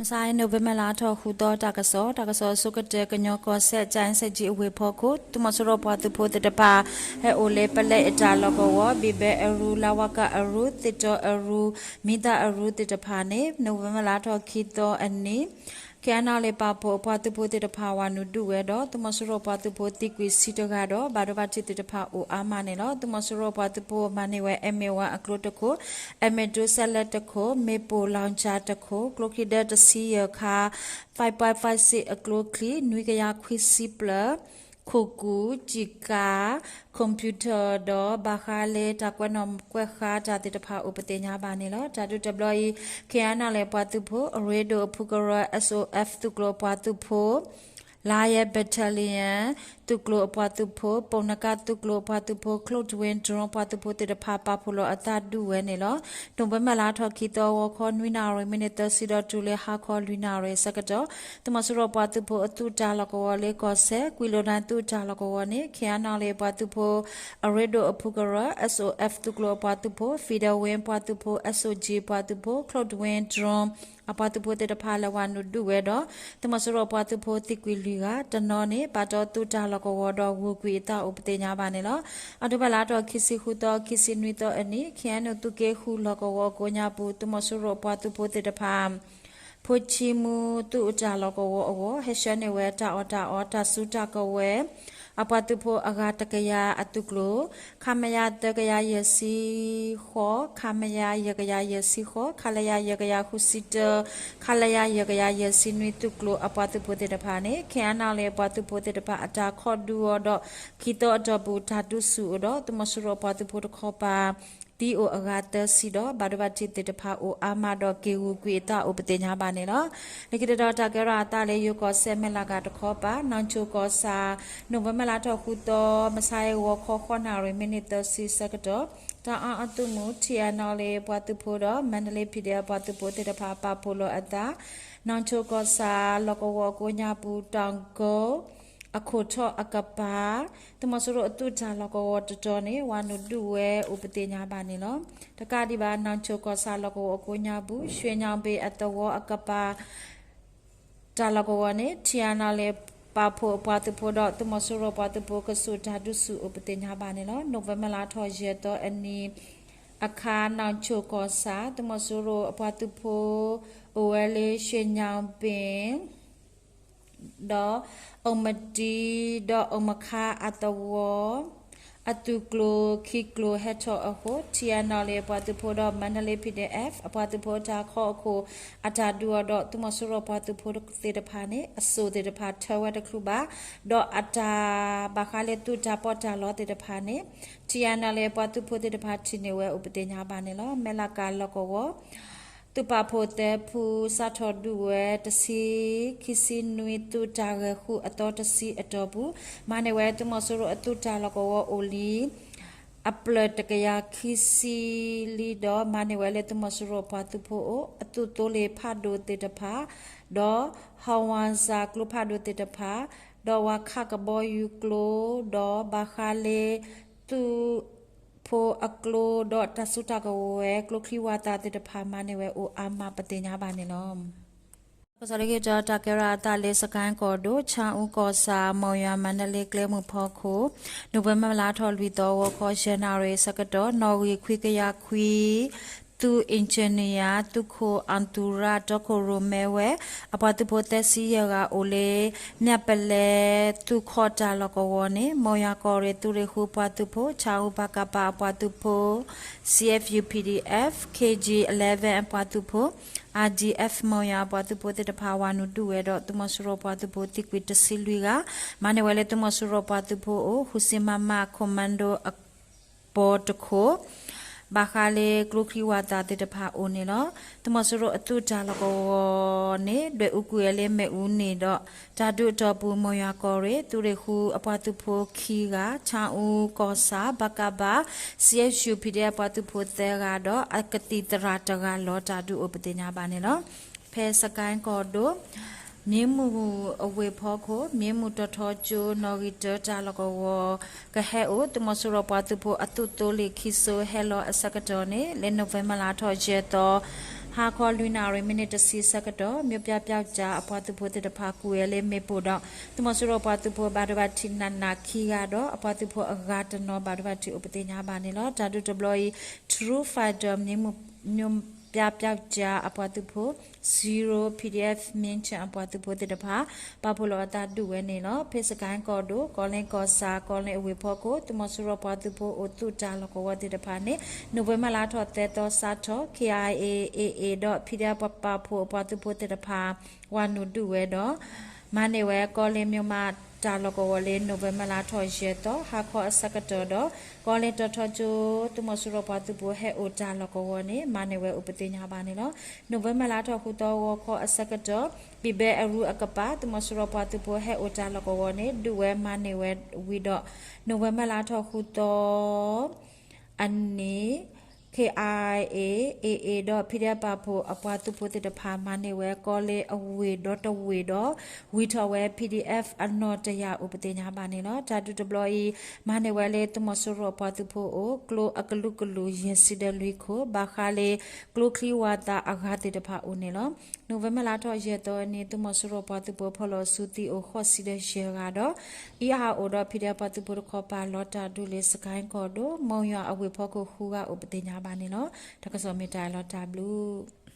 မဆါအံၤ November လါထီၣ်ဃုသီ တၢ်ကစီၣ်, တၢ်ကစီၣ်အဆိကတၢၢ် ကညီကီၢ်စဲၣ် ကၠဲးစဲးကၠံအဝ့ၢ်ဖီခိၣ် သုးမီၤစိရိၤပှၤသုးဖိသ့ၣ်တဖၣ် ဟဲအိၣ်လၢပလဲအတၢ်လီၢ်ကဝီၤ ဘံၣ်ဘဲအရူ, လါဝါကၣ်အရူ, သ့ၣ်တီအရူ, မံသးအရူသ့ၣ်တဖၣ်န့ၣ် November လါထီၣ်ခံသီအနံၤ KNLA ပာ်ဖှိၣ်အပှၤသုးဖိသ့ၣ်တဖၣ် ဝၤနုာ်ဒုးဝဲဒီး သုးမီၤစိရိၤပှၤသုးဖိသံကွံာ်ဆံတဂၤဒီး ဘၣ်ဒိဘၣ်ထံးသ့ၣ်တဖၣ်အိၣ်အါမးန့ၣ်လီၤ. သုးမီၤစိရိၤပှၤသုးဖိမၤန့ၢ်ဝဲ M A one အကျိတခိၣ်, M A two စဲးလဲးတခိၣ်, မ့ၣ်ပိၢ် လောင်စာ တခိၣ်, ကျိချံဒၢတဆံယဲၢ်ခါ, five point five six အကျိချံ, နွံကယၤခွံဆံဖျၢၣ်, ခိၣ်ကူၣ်, စံၣ်ကါ, computer ဒီး ဘၣ်ဃးလၢတၢ်ကွဲးနီၣ်ကွဲးဃါတၢ်သ့ၣ်တဖၣ်အိၣ်ပသ့ၣ်ညါဘၣ်န့ၣ်လီၤ. တၢ်ဒုးတဘျီအံၤ KNLA ပှၤသုးဖိ, အရ့ဒိၣ်အဖုကရၢ S O F သုးကျိၤအပှၤသုးဖိ, လါယဲ Battalion သုးကျိၤအပှၤသုးဖိ, ပိၣ်နကၣ်သုးကျိၤအပှၤသုးဖိ, ချိၣ်တဝ့ drone ပှၤသုးဖိသ့ၣ်တဖၣ် ပာ်ဖှိၣ်လီၤအသးဒုးဝဲန့ၣ်လီၤ. November လါထီၣ်ခံသီ ဂီၤခီနွံနၣ်ရံၣ် မံးနံးသၢဆံဒီး တုၤလၢဟါခီလွံၢ်နၣ်ရံၣ်အဆၢကတီၢ် သုးမီၤစိရိၤပှၤသုးဖိအသုးတၢ်လီၢ်ကဝီၤလၢကီၢ်စဲၣ် ကွံာ်လိာ်ဒၣ်သုးတၢ်လီၢ်ကဝီၤန့ၣ် KNLA ပှၤသုးဖိ အရ့ဒိၣ်အဖုကရၢ S O F သုးကျိၤအပှၤသုးဖိ, Federal Wing ပှၤသုးဖိ, S O G ပှၤသုးဖိ, ချိၣ်တဝ့ drone အပှၤသုးဖိသ့ၣ်တဖၣ် လဲၤဝၤနုာ်ဒုးဝဲဒီး သုးမီၤစိရိၤပှၤသုးဖိသံကွံာ်လွံၢ်ဂၤ, တနီၤန့ၣ် ဘၣ်တီသုးတၢ်လီၢ်ကဝီၤဒီး ဂုာ်ကွံာ်အသးအိၣ်ပသ့ၣ်ညါဘၣ်န့ၣ်လီၤ. အီးကထိဘၢၣ်လါထီၣ်ခံဆံဃုသီ ခံဆံနွံသီအနံၤ KNU သုးက့ဃုလီၢ်ကဝီၤအကိးညါပူၤ သုးမီၤစိရိၤပှၤသုးဖိသ့ၣ်တဖၣ် ဖိဆံမူသုးအတၢ်လီၢ်ကဝီၤအဂီၢ် ဟဲဆှၢန့ၢ်ဝဲတၢ်အီၣ်တၢ်အီ တၢ်စုတၢ်ကဝဲၤ အပှၤသုးဖိအဂၤတကယၤအသုးကျိၤ, ခမရ သၢကယၤယဲၢ်ဆံဃိး, ခမရ ယဲၢ်ကယၤယဲၢ်ဆံဃိး, ခလရ ယဲၢ်ကယၤဃုဆံတၢ, ခလရ ယဲၢ်ကယၤယဲၢ်ဆံနွံ သုးကျိၤအပှၤသုးဖိသ့ၣ်တဖၣ်န့ၣ် KNLA ပှၤသုးဖိသ့ၣ်တဖၣ်အတၢ်ခိးဒုးအီၤဒီး ခံသီအတီၢ်ပူၤ တၢ်ဒုးဆူၣ်အိၣ်ဒီး သုးမီၤစိရိၤပှၤသုးဖိတခီပၤ သံအိၣ်အဂၤသၢဆံဒီး ဘၣ်ဒိဘၣ်ထံးသ့ၣ်တဖၣ်အိၣ်အါမးဒီး က့ၤဂုာ်ကွံာ်အသးအိၣ်ပသ့ၣ်ညါဘၣ်န့ၣ်လီၤ. လၢခံတတီၤ တၢ်ကဲထီၣ်အသးလၢယိၤကီၢ်စဲၣ် မဲၢ်လးကၤတခီပၤ နီၢ်ဆိကီၢ်ဆၣ် November လါထီၣ်ဃုသီ မဆါအံၤ ဂီၤခီဃိးနၣ်ရံၣ် မံးနံးသၢဆံဆၢကတီၢ် တၢ်အါအသုးမုၢ် TNLA ပှၤသုးဖိဒီး မါဒလ့ P D F ပှၤသုးဖိသ့ၣ်တဖၣ် ပာ်ဖှိၣ်လီၤအသး နီၢ်ဆိကီၢ်ဆၣ် လီၢ်ကဝီၤအကိးညါပူၤ တၢ်ကီ အခိၣ်ထီၣ်အကပၤ သုးမီၤစိရိၤအသုးတၢ်လီၢ်ကဝီၤတတီၤန့ၣ် ဝၤနုာ်ဒုးဝဲအိၣ်ပသ့ၣ်ညါဘၣ်န့ၣ်လီၤ. တကးဒံးဘၣ် နီၢ်ဆိကီၢ်ဆၣ်လီၢ်ကဝီၤအကိးညါပူၤ ရွှေညောင်ပင်အသဝီအကပၤ တၢ်လီၢ်ကဝီၤန့ၣ် TNLA ပာ်ဖှိၣ်အပှၤသုးဖိဒီး သုးမီၤစိရိၤပှၤသုးဖိကဆူးတၢ်ဒုးဆူၣ်အိၣ်ပသ့ၣ်ညါဘၣ်န့ၣ်လီၤ. November လါထီၣ်ယဲၢ်သီအနံၤ အခါ နီၢ်ဆိကီၢ်ဆၣ် သုးမီၤစိရိၤအပှၤသုးဖိ အိၣ်ဝဲလၢ ရွှေညောင်ပင် ဒီး အိၣ်မတံ ဒီးအိၣ်မခါအသဝီ အသုးကျိၤခံကျိၤဟဲထီၣ်အဃိ TNLA အပှၤသုးဖိဒီး မါဒလ့ P D F အပှၤသုးဖိအတၢ်ခီအခိၣ် အတၢ်ဒုးအီၤဒီး သုးမီၤစိရိၤပှၤသုးဖိသ့ၣ်တဖၣ်န့ၣ် အစိၣ်သ့ၣ်တဖၣ်ထၢဝဲတချုးဘၣ် ဒီးအတၢ်ဘၣ်ဃးလၢသုးတၢ်ပီးတၢ်လီသ့ၣ်တဖၣ်န့ၣ် TNLA ပှၤသုးဖိသ့ၣ်တဖၣ်ထံၣ်န့ၢ်ဝဲအိၣ်ပသ့ၣ်ညါဘၣ်န့ၣ်လီၤ. မဲၢ်လးကၤလီၢ်ကဝီၤ သုးပာ်ဖှိၣ်သၢဖု စးထီၣ်ဒုးဝဲတဆံ ခံဆံနွံ သုးတၢ်ဂဲၤဃုအသီတဆံအတီၢ်ပူၤ မၤန့ၢ်ဝဲသုးမီၤစိရိၤအသုးတၢ်လီၢ်ကဝီၤအိၣ်လံ အဖျၢၣ်တကယၤခံဆံလံဒီး မၤန့ၢ်ဝဲလၢသုးမီၤစိရိၤပှၤသုးဖိအအိၣ် အသုးသိလ့ၣ်ဖးဒိၣ်သ့ၣ်တဖၣ် ဒီး ဟီဝါစၢ်ကျိဖးဒိၣ်သ့ၣ်တဖၣ် ဒီးဝၤခးကဘီယူၤကျိ ဒီးဘၣ်ဃးလၢ သုး ဖိအကျိဒီးတၢ်စုတၢ်ကဝဲၤ ကျိချံဝၤသးသ့ၣ်တဖၣ် မၤန့ၢ်ဝဲအိၣ်အါမးပသ့ၣ်ညါဘၣ်န့ၣ်လီၤ. တၢ်ကစီၣ်လၢခံတတီၤ တၢ်ကဲထီၣ်အသးလၢ စကဲၣ်ကီၢ်ဒိၣ် ခၠါအူကီၢ်ဆၣ် မီၢ်ယွၤ မါဒလ့ ကျဲမုၢ်ဖီခိၣ် November လါထီၣ်လွံၢ်သီ ဂီၤခီ ယဲၢ်နၣ်ရံၣ်အဆၢကတီၢ် နီၣ်ဂံၢ်ခွံကယၤခွံ သုး engineer သုးခိၣ် အောင်သူရ တီခိၣ်ရိၣ်မဲဝဲ အပှၤသုးဖိသၢဆံယဲၢ်ဂၤအိၣ်လၢ မၠၣ်ပလဲသုးခီၣ်တၢ်လီၢ်ကဝီၤန့ၣ် မီၢ်ယွၤကီၢ်ရ့ၣ်သုးရ့ၣ်ဃုအပှၤသုးဖိ ခၠါအူ ပကဖ အပှၤသုးဖိ CFU PDF KG eleven အပှၤသုးဖိ RDF မီၢ်ယွၤအပှၤသုးဖိသ့ၣ်တဖၣ် ဝၤနုာ်ဒုးဝဲဒီး သုးမီၤစိရိၤပှၤသုးဖိသံကွံာ်တဆံလွံၢ်ဂၤ မၤန့ၢ်ဝဲလၢ သုးမီၤစိရိၤပှၤသုးဖိအအိၣ် ဃုဆံ မမ commando အ ဘီတခိၣ် ဘၣ်ဃးလၢကျိချံဝၤသးသ့ၣ်တဖၣ်အအိၣ်န့ၣ်လီၤ. သုးမီၤစိရိၤအသုးတၢ်လီၢ်ကဝီၤန့ၣ် ဒွဲၣ်အူကွံာ်ဝဲလၢမ့ၣ်အူန့ၣ်ဒီး တၢ်ဒုးအတီၢ်ပူၤ မီၢ်ယွၤကီၢ်ရ့ၣ် သုးရ့ၣ်ဃုအပှၤသုးဖိခံဂၤ, ခၠါအူကီၢ်ဆၣ် ပကဖ, CSU PDF အပှၤသုးဖိသၢဂၤဒီး အကသံၣ်သရၣ်တဂၤလီၤတၢ်ဒုးအိၣ်ပသ့ၣ်ညါဘၣ်န့ၣ်လီၤ. ဖဲစကဲၣ်ကီၢ်ဒိၣ် မ့ၢ်မုၢ်အဝ့ၢ်ဖီခိၣ် မ့ၢ်မုၢ်တီၤထီကၠိ နီၣ်ဂံၢ်တၢတၢ်လီၢ်ကဝီၤ ကဟဲအိၣ် သုးမီၤစိရိၤပှၤသုးဖိအသုးသိလ့ၣ်ခံစိဟဲလီၤအဆၢကတီၢ်န့ၣ် လၢ November လါထီၣ်ယဲၢ်သီ ဟါခီလွံၢ်နၣ်ရံၣ် မံးနံးတဆံဆၢကတီၢ် မျိုးပြပျောက်ကျား အပှၤသုးဖိသ့ၣ်တဖၣ် ကွံာ်ဝဲလၢမ့ၣ်ပိၢ်ဒီး သုးမီၤစိရိၤပှၤသုးဖိဘၣ်ဒိဘၣ်ထံးနးနးခံဂၤဒီး အပှၤသုးဖိအဂၤတနီၤဘၣ်ဒိဘၣ်ထံးအိၣ်ပသ့ၣ်ညါဘၣ်န့ၣ်လီၤ. တၢ်ဒုးတဘျီအံၤ True Fighter မျိုးပြပျောက်ကျား အပှၤသုးဖိ Zero PDF Mintun အပှၤသုးဖိသ့ၣ်တဖၣ် ပာ်ဖှိၣ်လီၤအသးဒုးဝဲန့ၣ်လီၤ. ဖဲစကဲၣ်ကီၢ်ဒိၣ် ကီလ့ကီၢ်ဆၣ် ကီလ့အဝ့ၢ်ဖီခိၣ် သုးမီၤစိရိၤပှၤသုးဖိအိၣ်သုးတၢ်လီၢ်ကဝီၤသ့ၣ်တဖၣ်န့ၣ် နိၣ်ဝ့ဘၢၣ်လါထီၣ်သၢသီစးထီၣ် KIA AA ဒီး PDF ပာ်ဖှိၣ်အပှၤသုးဖိသ့ၣ်တဖၣ် ဝၤနုာ်ဒုးဝဲဒီး မၤန့ၢ်ဝဲကီလ့မျိးမးတၢ်လီၢ်ကဝီၤလၢ နိၣ်ဝ့ဘၢၣ်လါထီၣ်ယဲၢ်သီ ဟါခီအဆၢကတီၢ်ဒီး ကီလ့တီၤထီကၠိ သုးမီၤစိရိၤပှၤသုးဖိဟဲအိၣ်တၢ်လီၢ်ကဝီၤန့ၣ် မၤန့ၢ်ဝဲအိၣ်ပသ့ၣ်ညါဘၣ်န့ၣ်လီၤ. နိၣ်ဝ့ဘၢၣ်လါထီၣ်ဃုသီဂီၤခီအဆၢကတီၢ် ဘံၣ်ဘဲအရူအကပၤ သုးမီၤစိရိၤပှၤသုးဖိဟဲအိၣ်တၢ်လီၢ်ကဝီၤန့ၣ် ဒုးဝဲမၤန့ၢ်ဝဲဝံၤဒီး နိၣ်ဝ့ဘၢၣ်လါထီၣ်ဃုသီ အနံၤ KIA AA ဒီး PDF ပာ်ဖှိၣ်အပှၤသုးဖိသ့ၣ်တဖၣ် မၤန့ၢ်ဝဲကီလ့အဝ့ၢ်ဒီတဝ့ၢ်ဒီး ဝံၤထီၣ်ဝဲ PDF အနီၢ်တယၢ်အိၣ်ပသ့ၣ်ညါဘၣ်န့ၣ်လီၤ. တၢ်ဒုးတဘျီအံၤ မၤန့ၢ်ဝဲလၢသုးမီၤစိရိၤအပှၤသုးဖိအိၣ် ကျိအကလုာ်ကလုာ်ယဲၢ်ဆံဒီးလွံၢ်ခိၣ် ဘၣ်ဃးလၢကျိချံဝၤသးအဂၤသ့ၣ်တဖၣ်အိၣ်န့ၣ်လီၤ. နိၣ်ဝ့ဘၢၣ်လါထီၣ်ယဲၢ်သီအနံၤ သုးမီၤစိရိၤပှၤသုးဖိဖီၣ်လီၤစုသံအိၣ်ဃိးဆံဒီးယဲၢ်ဂၤဒီး အံၤအဟးအိၣ်ဒီး PDF ပှၤသုးဖိတခီပၤလီၤတၢ်ဒုးလၢ စကဲၣ်ကီၢ်ဒိၣ် မိယွၤအဝ့ၢ်ဖီခိၣ်ဃုဂၤအိၣ်ပသ့ၣ်ညါဘၣ်န့ၣ်လီၤ. တၢ်ကစီၣ်မ့ၢ်တၢ်အံၤလီၤတၢ်ဘျုး